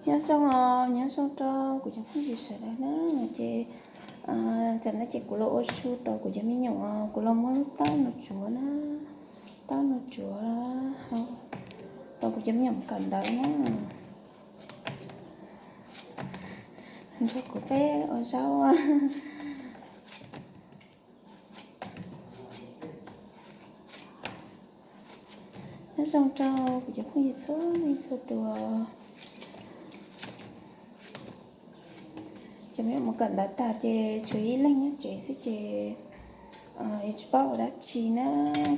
Nyob zoo, nyob zoo rau kuv cov phooj ywg sawv daws na. Ces tam no ces kuv los ua su tos kuv cov me nyuam, kuv los muab lub taub no tsuav na, taub no tsuav tos kuv cov me nyuam mus kawm ntawv na. Nrog kuv peb ua zaub. Nyob zoo rau kuv cov phooj ywg txhua leej txhua tus. Ces me nyuam mus kawm ntawv tag ces tshuav ib leeg nyob tsev xwb ces yuav tsis paub ua dab tsi na,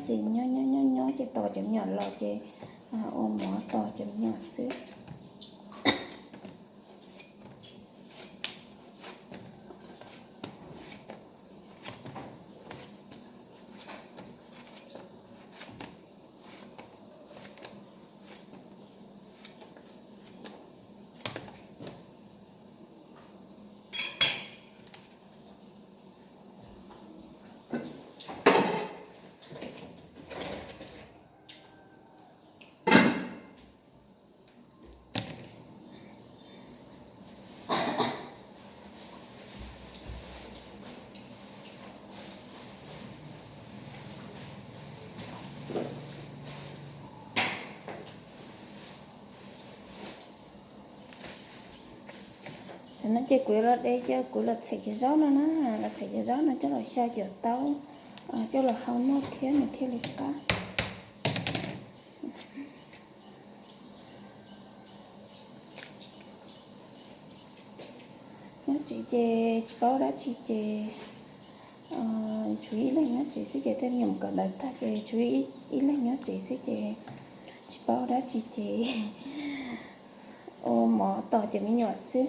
ces nyob nyob nyob nyob ces tos cov me nyuam los ces ua mov tos cov me nyuam xwb. Tam no ces kuv yuav los de cov, kuv los txham cov zaub no na, los txham cov zaub no coj los xyaw cov taub, coj los hau noj thiab nws thiaj li qab. Nyob tsev ces tsis paub dab tsi ces tshuav ib leeg nyob tsev xwb ces tej me nyuam kawm ntawv tag ces tshuav ib leeg nyob tsev xwb ces tsis paub dab tsi ces ua mov tos cov me nyuam xwb.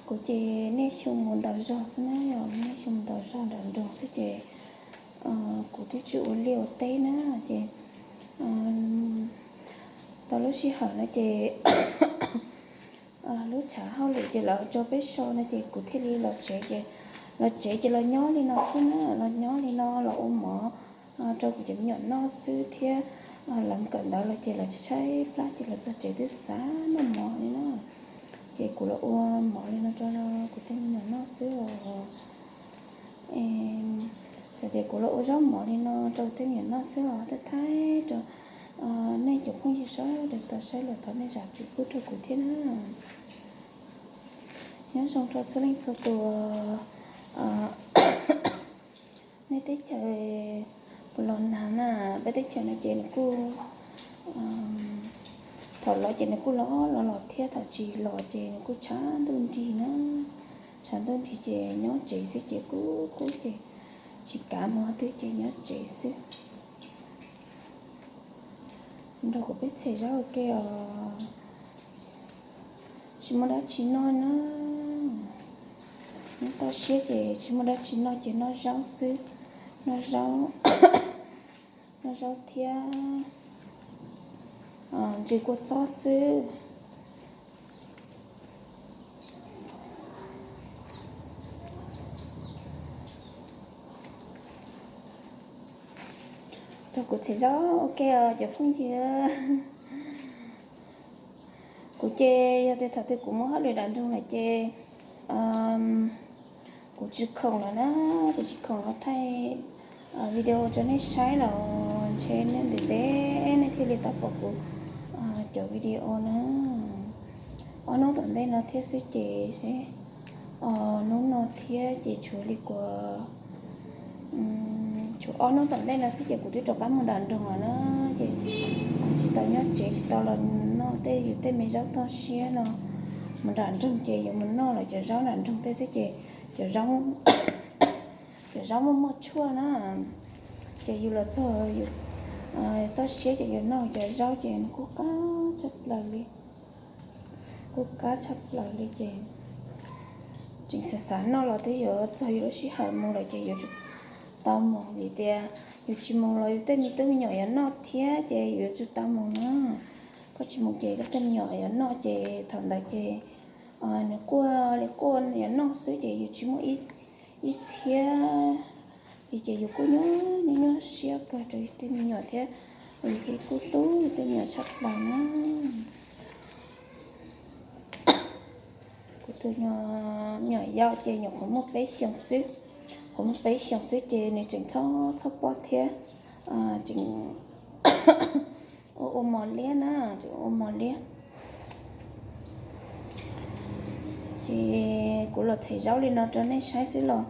Kuv ces niaj xyoo mus ntaus zog xwb na, yog niaj xyoo mus ntaus zog nram nroog xwb ces kuv twb tsis ua liaj ua teb na ces tau lub sij hawm no ces lub tshav hauj lwm ces lawv tso peb so no ces kuv thiaj li los tsev ces, los tsev ces los nyob li no xwb na, los nyob li no los ua mov rau kuv cov me nyuam noj xwb thiab lawv mus kawm ntawv los ces lawv tshaib tshaib plab ces lawv txog tsev twb xav noj mov li na. Ces kuv los ua mov li no rau kuv tej me nyuam noj xwb os. Txawm tias kuv los ua zaub mov li no rau kuv tej me nyuam noj xwb los thaij thaij rau nej cov phooj ywg sawv daws tau saib los thov nej zam txim pub rau kuv thiab na. Nyob zoo rau txhua leej txhua tus. Nej teb chaws puas los nag na? Peb teb chaws no ces nws kuj, thaum los ces nws kuj los los los thiab, thaum tsis los ces nws kuj tshav ntuj nrig na. Tshav ntuj nrig ces nyob tsev xwb ces kub kub ces tsis kav mus qhov twg ces nyob tsev xwb. Nrog kuv peb txhem zaub ua ke os. Tsis muaj dab tsi noj na. Nyob toj siab ces tsis muaj dab tsi noj ces noj zaub xwb. Noj zaub, noj zaub thiab ntsis kua txob xwb. Rau kuv txhem zaub ua ke os cov phooj ywg. Kuv ces yog tias thaum twg kuv mus hauj lwm nram nroog lawm ces kuv tsis khoom lawm na, kuv tsis khoom los thaij video rau nej saib los ntshe nej ntev ntev nej thiaj li tau pom kuv cov video na. Ob hnub tom ntej no thiab xwb ces, hnub no thiab ces tshuav li kuv, tshuav ob hnub tom ntej no xwb ces kuv twb rov qab mus nram nroog lawm na. Ces tsis tau nyob tsev tsis tau los noj tej yus tej me zaub toj siab no. Mus nram nroog ces yuav mus noj lawm cov zaub nram nroog tej xwb ces cov zaub, cov zaub muaj muaj tshuaj na. Ces yus los txog yus toj siab ces yus noj cov zaub ces nws kuj qab tshaj plaws li. Kuj qab tshaj plaws li ces tseem xav xav noj los twb yuav txog yus lub sij hawm mus lawm ces yuav tsum tau mus vim tias yus tsis mus los yus tej me tub me nyuam yuav noj thiab ces yus yuav tsum tau mus na. Koj tsis mus ces koj tej me nyuam yuav noj ces thaum ntawd ces nws quaj li quaj yuav noj xwb ces yus tsis muaj ib txhiab li ces yus kuj nyuaj nyuaj nyuaj siab kawg rau yus tej me nyuam thiab. Yus kuj hlub yus tej me nyuam tshaj plaws na. Tus nyuam yaus ces nyuam qhuav muaj peb xyoos xwb, qhuav muaj peb xyoos xwb ces nws tseem txhob txhob pob thiab, tseem ua ua mos liab na, tseem ua mos liab. Ces kuv los txhais zaub li no rau nej saib xwb los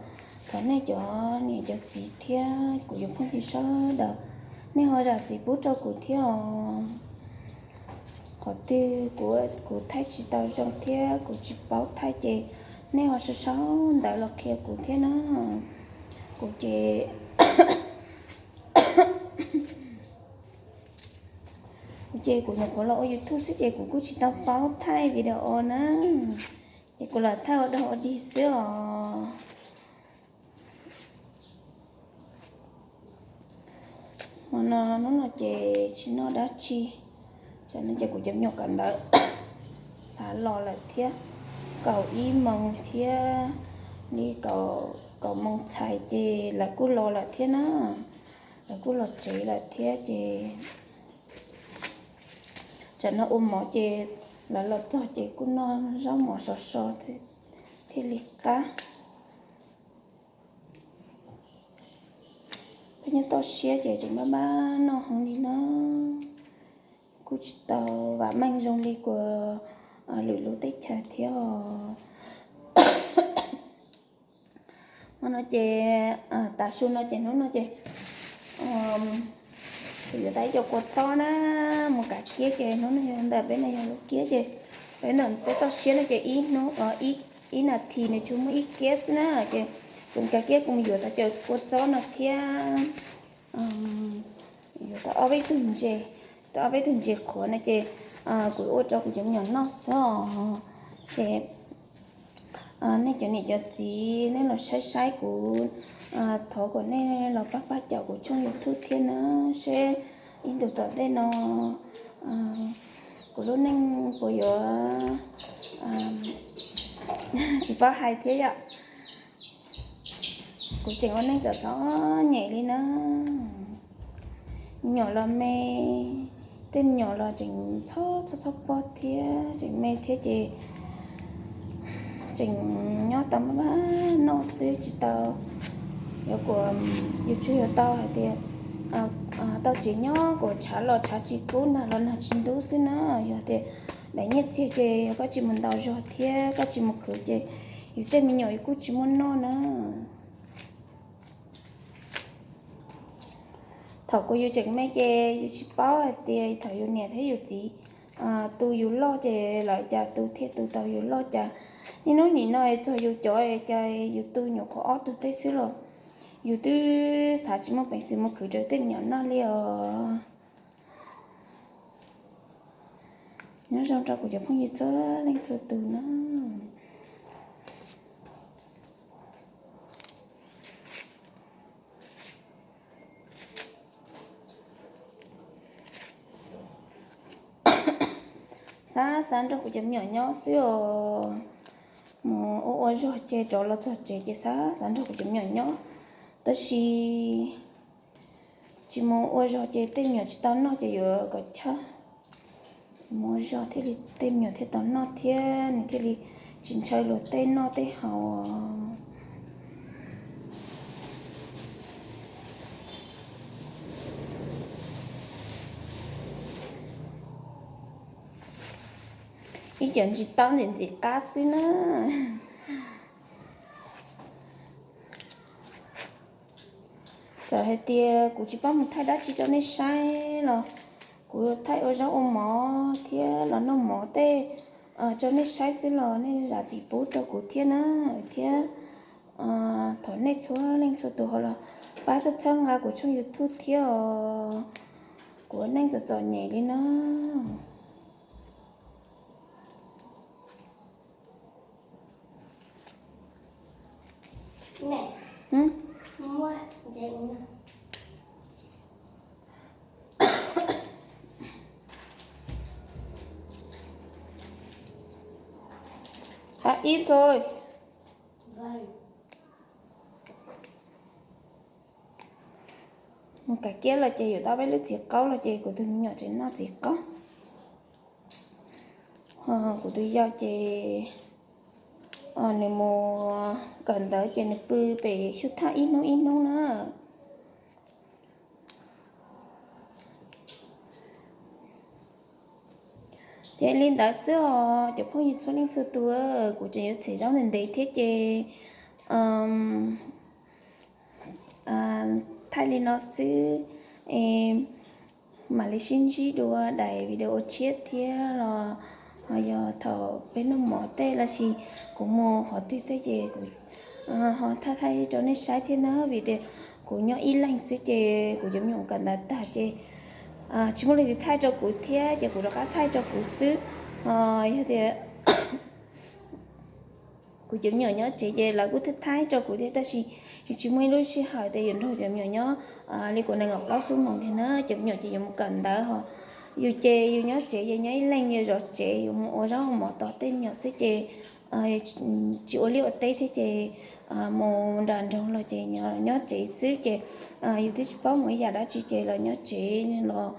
thov nej cov niam cov txiv thiab kuv cov phooj ywg sawv daws, nej ho zam txim pub rau kuv thiab os. Qhov twg kuv, kuv thaij tsis tau zoo thiab kuv tsis paub thaij ces nej ho sau sau ntawv los qhia kuv thiab na. Kuv ces, kuv ces kuv nyuam qhuav los ua YouTube xwb ces kuv kuj tsis tau paub thaij video na, ces kuv lam thaij ua dog ua dig xwb os. Hmo no, hnub no ces tsis noj dab tsi, tsam no ces kuv cov me nyuam kawm ntawv xav los lawm thiab, kaum ib moos thiab, li kaum moos txhais ces lawv kuj los lawm thiab na, lawv kuj los tsev lawm thiab ces tsam no ua mov ces lawv los txog ces kuj noj zaub mov sov so thiaj li qab. Peb nyob toj siab ces tseem npaj npaj noj heev li na, kuj tsis tau vam meej zoo li kuv lwm lub teb chaws thiab os. Hmo no ces, tav su no ces hnub no ces kuv yuav tau ib co kua txob na, mus kav kiab ces hnub no yog ntawm peb no yog lub kiab ces peb ntawm peb toj siab no ces ib hnub, ib nas this nws tsuas muaj ib kiab xwb na, ces kuv kav kiab kuv mus yuav tau cov kua txob no thiab yuav tau ob peb tug ntses, tau ob peb tug ntses qhuav no ces kuv ua rau kuv cov me nyuam noj xwb os. Ces nej cov niam cov txiv nej los saib saib kuv, thov kom nej los pab pab caum kuv tshooj YouTube thiab na, seb ib ntus tom ntej no kuv lub neej puas yuav tsis paub hais thiab yom. Kuv tseem ua neej txom txom nyem li na. Me nyuam los me, tej me nyuam los tseem txhob txhob txhob pob thiab tseem me thiab ces tseem nyob tau maj maj noj xwb tsis tau, yuav kuas yus tsuas yog tau hais tias tau tsev nyob kuas tshav los tshav tsis kub, nag los nag tsis ntub xwb na. Yog tias daim nyiaj txiag ces yog koj tsis mus ntaus zog thiab koj tsis mus khwv ces yus tej me nyuam yus kuj tsis muaj noj na. Thaum kuv yus tseem me ces yus tsis paub hais tias thaum yus niam thiab yus txiv tu yus loj ces lawv cas tu thiaj tu tau yus loj, cas niaj hnub nim no txog yus cov cas yus tu nyuam qhuav ob tug teb xwb los yus twb xav tsis muaj peev xwm mus khwv rau tej me nyuam noj li os. Nyob zoo rau kuv cov phooj ywg txhua leej txhua tus na. Xav xav nrog kuv cov me nyuam nyob xwb os. Mus ua ua zog ces rov los txog tsev ces xav xav nrog kuv cov me nyuam nyob, tab sis tsis mus ua zog ces tej me nyuam tsis tau noj ces yuav kom chawj. Mus ua zog thiaj li tej me nyuam thiaj tau noj thiab nws thiaj li tsis ntshaw luag tej noj tej haus. Ib cov ntsis taub ntxim ntxim qab xwb na. Txawm hais tias kuv tsis paub mus thaij dab tsi rau nej saib los kuv thaij ua zaub ua mov thiab los noj mov tej rau nej saib xwb los nej zam txim pub rau kuv thiab na, thiab thov nej txhua leej txhua tus ho los pab txhawb txhawb nqa kuv tshooj YouTube thiab os. Kuv ua neej txom txom nyem li na. Hab ib thôi. Mus kav kiab los ces yuav tau peb lub txiv qaub los ces kuv tus me nyuam tseem noj txiv qaub. Kuv tus yau ces nws mus kawm ntawv ces nws pw pem xyuj thaj ib hnub ib hnub na. Ces li ntawd xwb os cov phooj ywg txhua leej txhua tus, kuv tseem yuav txhim zaub ntev ntev thiab ces thaij li no xwb, mam li sib ntsib dua daim video tshiab thiab los yog thaum peb noj mov tej los sis kuv mus qhov twg tej ces kuv ho thaij thaij rau nej saib thiab na, vim tias kuv nyob ib leeg xwb ces kuv cov me nyuam kawm ntawv tag ces tsis muaj leej twg thaij rau kuv thiab ces kuv rov qab thaij rau kuv xwb. Yog tias kuv cov me nyuam nyob tsev ces lawv kuj thaij thaij rau kuv thiab tab sis yus tsis muaj ib lub sij hawm tias yuav nrog cov me nyuam nyob li kaum nees nkaum plaub xuab moos kiag na. Cov me nyuam ces yuav mus kawm ntawv ho yus ces yus nyob tsev ces nyob ib leeg yus zov tsev yus mus ua zaub ua mov tos tej me nyuam xwb ces tsis ua liaj ua teb thiab ces mus nram nroog los ces nyob tsev xwb ces yus twb tsis paub mus ib yam dab tsi ces los nyob tsev los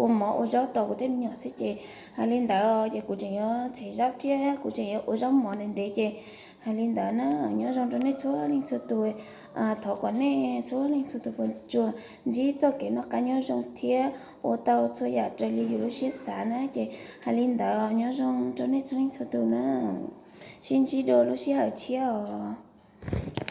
ua mov ua zaub tos kuv tej me nyuam xwb ces hais li ntawd ces kuv tseem yuav txhim zaub thiab kuv tseem yuav ua zaub mov ntev ntev ces hais li ntawd na. Nyob zoo rau nej txhua leej txhua tus, thov kom nej txhua leej txhua tus puas tsuas ntsib txoj kev noj qab nyob zoo thiab ua tau txhua yam raws li yus lub siab xav na ces hais li ntawd nyob zoo rau nej txhua leej txhua tus na. Sib ntsib dua lub sij hawm tshiab os.